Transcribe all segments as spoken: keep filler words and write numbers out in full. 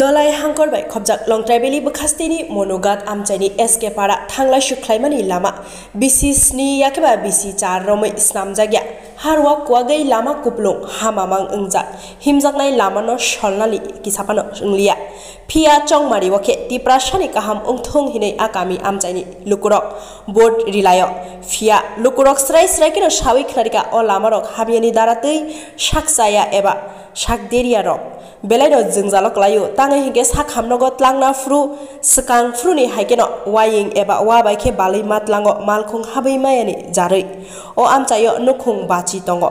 Dolai hangkor bai khobjak Longtraibeli bwkhasteni Monugat amchaini S K para thanglai sukhlaimani lama bisi sni yakeba bisi char romwi snamjakya. Harwa kuwagwi lama kuplung hamamang wngjak, himjaknai lamano solnani kisaphano wngliya. Phiya chongmari o khe Tiprasani kaham wngthung hinwi a kami amchaini lukurok vote rilaio. Phiya lukurok srai srai kheno sawi khnarikha o lamarok hamyani dara twi sak chaya eba sak deria rok. Belaino jwngjalo kwlaio, tangwi hinkhe sakhamnogo tlangna phuru, swkang phuruni haikheno waying eba wa bai khe balwi ma tlango malkhung habwi mayani jarwi. O amchaio nukhung bachi tongo.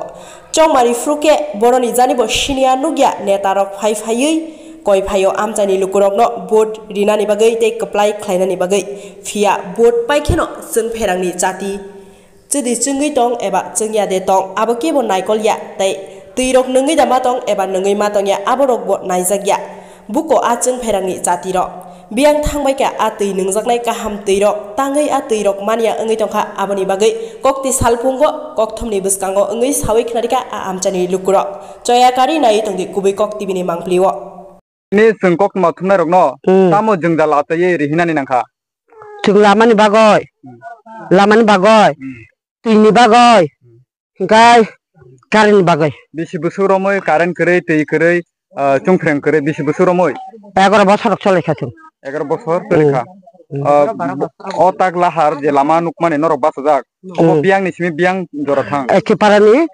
Chongmari phuru khe boroni janibo siniya nukya netarok phai phaiwi koi phaio amchaini lukurokno vote rinani bagwi tei kwplai khlainani bagwi. Phiya vote pai kheno chwng pherangni jati chwdi chwngwi tong eba chwngya de tong, abo kebo naikol ya, tei twirok nwngwi da ma tong eba nwngwi ma tong ya, aborokbo naijak ya. Buko a chwng pherangni jatirok. Biyang thangbai kha a twi nwngjaknai kaham twirok, tangwi a twirok manya wngwi tongkha, aboni bagwi kokti salphungo kokthomni bwskango wngwi sawi khnarikha a amchani lukurok. Choya kari naiwi tongdi kubui kok T V ni mangpili o. Ni chwng koktwma thumnairokno Hmm. tamo jwngjal achaiwi rihinani nangkha? Chwng lamani bagwi, Hmm. lamani bagwi, Hmm. twini bagwi, Hmm. hinkhe current ni bagwi. Bisi bwswk romwi current kwrwi, twi kwrwi, ah, chwngphreng kwrwi, bisi bwswk romwi? Egaroh bosor rok cholaikha chwng. Egaroh bosor Hmm. cholaikha. Hmm. Ah, o tak lahar je lama nukmani norok bachajak, omo Hmm. biyang ni simi biyang jora thang? Eche parani,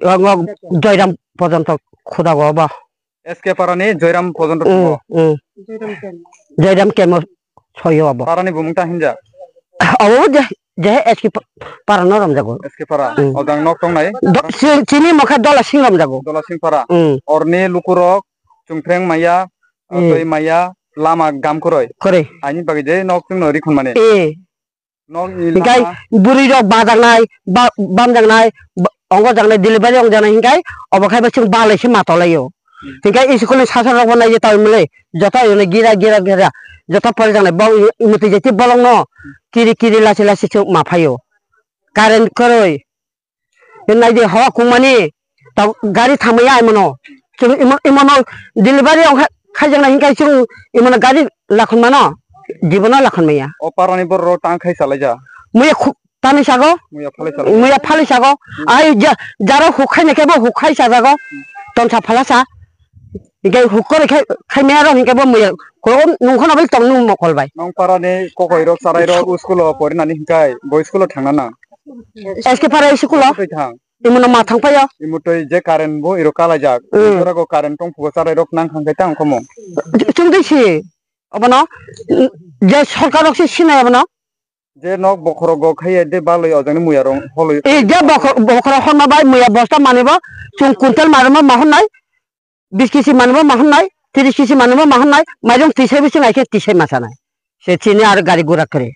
o, o, Joyram pojonto khudago obo. S K parani Joyram pojonto Mm, tongo. Mm. Joyram kemo soyo abo. Parani bumung ta hinjak? Abo je, je S K pa-, parano romjago. S K para. Mm. Odang nok tongnai? Do-, si-, chini mokha Dola Sing romjago. Dola Sing para. Mm. Orni lukurok chwngphreng maya, Mm. twi maya, lama gam kwrwi. Kwrwi. Ani bagwi je nok chwngno rikhunmani. Eh. Nokni Hinkhe lama. Bwrwi rok bajaknai, ba-, bamjaknai, ba-, ongjaknai, delivery ongjaknai hinkhe obo khai bo chwng balai se ma tolaio. Hmm. Hinkhe school ni sasarok bo naidi tongmani, joto gira, gira, gira, joto porijaknai, bo motwi jati bolongno kiri, kiri, lasi, lasi chwng ma phaio. Current kwrwi. Naidi hok kungmani, ta gari thangmaya imono. Chwng imo-, imono delivery ong kha-, khaijaknai hinkhe chwng imono gari lakhunmano, jibono lakhunmaya. O parani borok tang khai chalaija. Muya khu-, tani sago? Muya phalwi chalaija. Muya phalwi sago. Hmm. Ai ja-, jaro huk khaina khe bo huk khai chajago. Hmm. Tonsa phalasa. Hinkhe huk kwrwi khai, khaimaya rok hinkhe bo muya. Ko nungkhono bai tong nung mokol bai. Nong parani kokoi rok charai rok school o porinani hinkai bo school o thangna nang. S K para school o. Twi thang. Imono ma thang paio. Imotwi je current bo iro kalaijak. Mm. Oro go current tong phugo charai rok nang khang khai tang khomo. Chwng twi si. Obono, mm, je sorkar rok se sinai obono. Je nok bokhorok go khaiya de balwi ojani muya rong holwi. E je bokhor-, bokhorok horma bai muya bosta manibo chwng kuntel marma ma honnai. Bis kisi manwi bo ma hwnnai, tris kisi manwi bo ma hwnnai, mairung tisai bo chwng ai khe tisai ma chanai. Se chini aro gari gura kwrwi.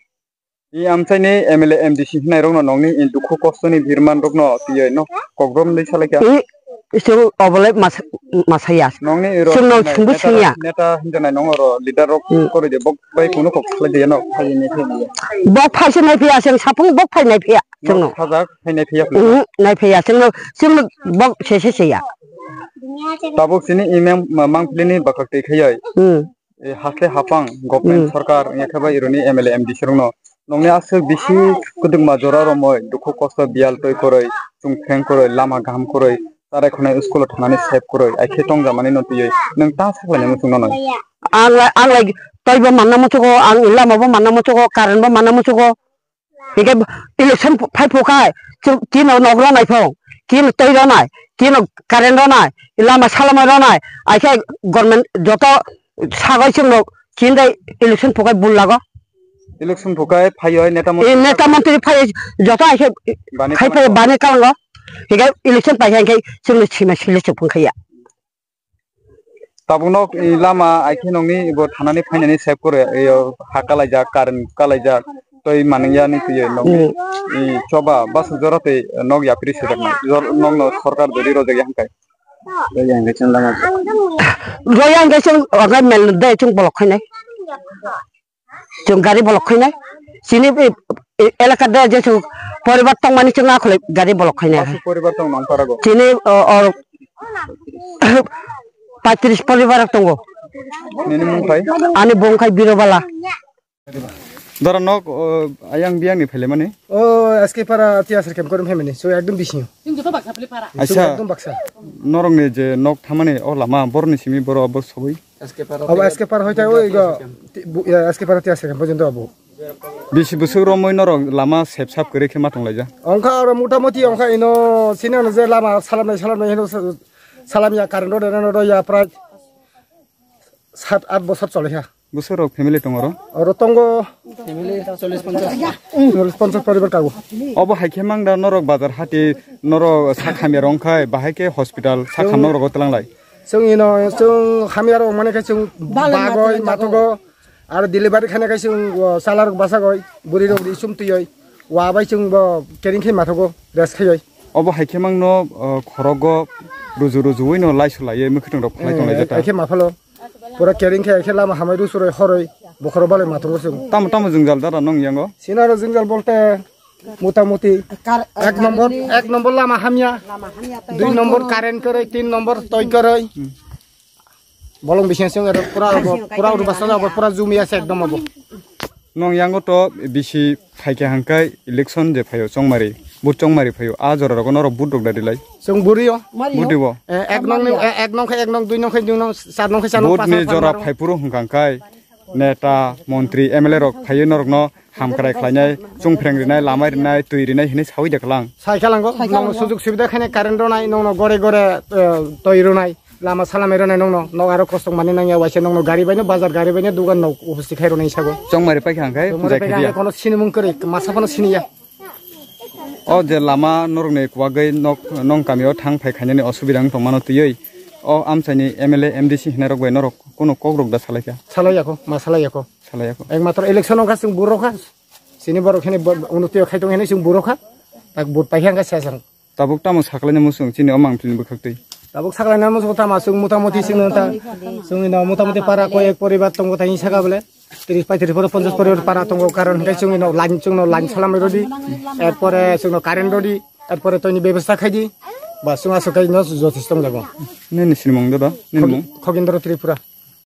I amchaini M L A, M D C hwnnairokno nokni i dukhu kostoni birmanrokno twiwi no kokrom dei salaikha. I, chwng obolai masa-, masaya. Nokni iro Chwngno hwnwi sungbo neta, sungya. Neta hwnjanai nong oro leader rok Hmm. kwrwi de bok bai kunu kok khlai de no. Bok phai se nai phiya, chwng saphung bok phai nai phiya. Chwngno. Nok sajak hai nai phiya. Mhm, nai phiya. Chwngno, chwngno bok se se se ya. Tabuk chini imang ma-, mangpili ni bwkhak twi khaiwi. Hmm. E, haste hapang government Hmm. sarkar wngya khe bai ironi M L A, M D C rokno nongni aswk bisi kwdwkma jora romwi dukhu kosto biyal twi kwrwi, chwng phreng kwrwi, lama kaham kwrwi, charai khwnai school o thanani sep kwrwi, ai khe tongjakmani no twiwi nwng ta saklainai muchung nono. Ang lai, ang lai twi bo manna muchugo, ang lama bo manna muchugo, current bo manna muchugo. Hinkhe election phai phukhai, chwng kino nok ronai phung, kino twi ronai, kino current ronai, lama salama ronai, aikhe government joto sagoi chwngno kinde election phukhai bul lago. Election phukhai phaioi neta mantri. E neta mantri phai joto aikhe Bani khai phai kalango. Bani kalango. Hinkhe election phai hinkhe chwngno sima sili chukphung khaiya. Tabukno i lama aikhe nokni bo thanani phainani sep kwrwi, iyo ha kalaijak, current kalaijak, tei manwiyani twiwi nokni Hmm. i choba bwswk jora tei nok yapri swijaknai. Jor-, nokno sorkar jodi rojak ya hwnkhe. Roi ang khe chwng lama. Roi ang khe chwng, ang khe mel de chwng bolok khainai. Chwng gari bolok khainai. Chini, e, e, elaka de je chwng poribar tongmani chwng akhole gari bolok khainai. Aswk poribar tong nang parago? Chini, o, o, paitris poribar tongo. Nini mung khai? Ani bung khai Birobala. Dara nok, o, ayang biyang ni phele mani? O, S K Para Tiasar kem korum phemani. So ekdom bisingo. Aisa, ekdom baksa. Norok ni je nok thamani o lama borni simi boro bor sobui. Abo S K Para hoite o igo, ti-, bu-, ya, S K Para Tiasar kem porjonto abo. Bisi busuk romoi norok lama sep sap kwrwi khe ma tonglaija. Ongkha oro motamoti ongkha ino sini ano je lama salamnai salamnai hino sa-, salam ya current rod reno ya prai sat at bosor chole kha. Busuk rok family tong oro? Oro tongo. Family chollish ponchash. Chollish ponchash poribar kago. Obo hai khe mang da norok bazar hati norok sak hamya rong khai bahai khe hospital sak ham norok tlang lai. Chwng ino chwng hamya rok mane khe chwng bagoi matogo. Aro delivery khana khe chwng, o, chala rok basa goi, buri rok ri sum twi oi. Wa bai chwng bo kering khe mathogo, rest khai oi. Obo hai khe mang no, o, khorogo ruju ruju oi no lai sulai oi, mwkhwtwng rok phalai tong lai jata. Hai khe ma phalo. Pura kering khe, hai khe lama hamai ru suroi horoi, bokhoro balai mathogo chwng. Tamo, tamo jwngjal dara nong yango? Sinaro jwngjal bolte, motamoti, ek nombor, ek nombor lama hamya, dui nombor current kwrwi, tin nombor toi kwrwi. Bolong bising sing aro pura abo, pura uru basa abo, pura jumi ase ekdom abo. Nong yango to bisi phaikhe hangkai election je phaio chongmari, vote chongmari phaio, a jora rogo norok vote rok da dilai. Chwng buri o. Vote dibo. Eh, ek nong ni, eh, ek nong khe ek nong, dui nong khe dui nong, char nong khe char nong, vote ni jora phaiphuru hwnkha hangkai neta, montri, M L A rok phaiwi norokno hamkrai khlainai, chungphreng rinai, lamai rinai, twi rinai hinwi sawi de klang. Sai khalango, nong sujuk subida khainai current ronai, nongno gore gore, eh, twi ronai. Lama salamai rwnai nongno, nok aro kostok manwi nangya, waisa nongno gari baino, bazar gari baino, dugan nok upusti khai rwnai sago. Chongmari paikha hangkhai, chongmari jai paikha khaiya. Kono sinimung kwrwi, masa phano siniya. O je lama norokni kwbagwi nok, nong kamio thang phai khainani osubida wng tongmano twiwi, o amchaini M L A, M D C hinai rok bai norok kono kok rok da salaikha? Salaiyakho, ma salaiyakho. Salaiyakho. Ekmatro election wngkha chwng burokha. Chini borok khani bo-, unotio khai tong hinwi chwng burokha. Tak vote paikha wngkha sesang. Tabuk tamo sakhlaina muchung chini o mangpili bwkhaktwi? Tabuk sakhlaina muchung tamo chwng motamoti chwngno ta chwngno motamoti para koi ek poribar tongo tani saka bole tris paitris pore ponchas poribar para tongo, karon hwnkhe chwngno line, chwngno line salamai rodi, erpore chwngno current rodi, erpore toini bebostha khaidi, ba chwng aswk khaino jothesto wngjago. Nini sinimung dodo? Nini mung? Khogindra Tripura.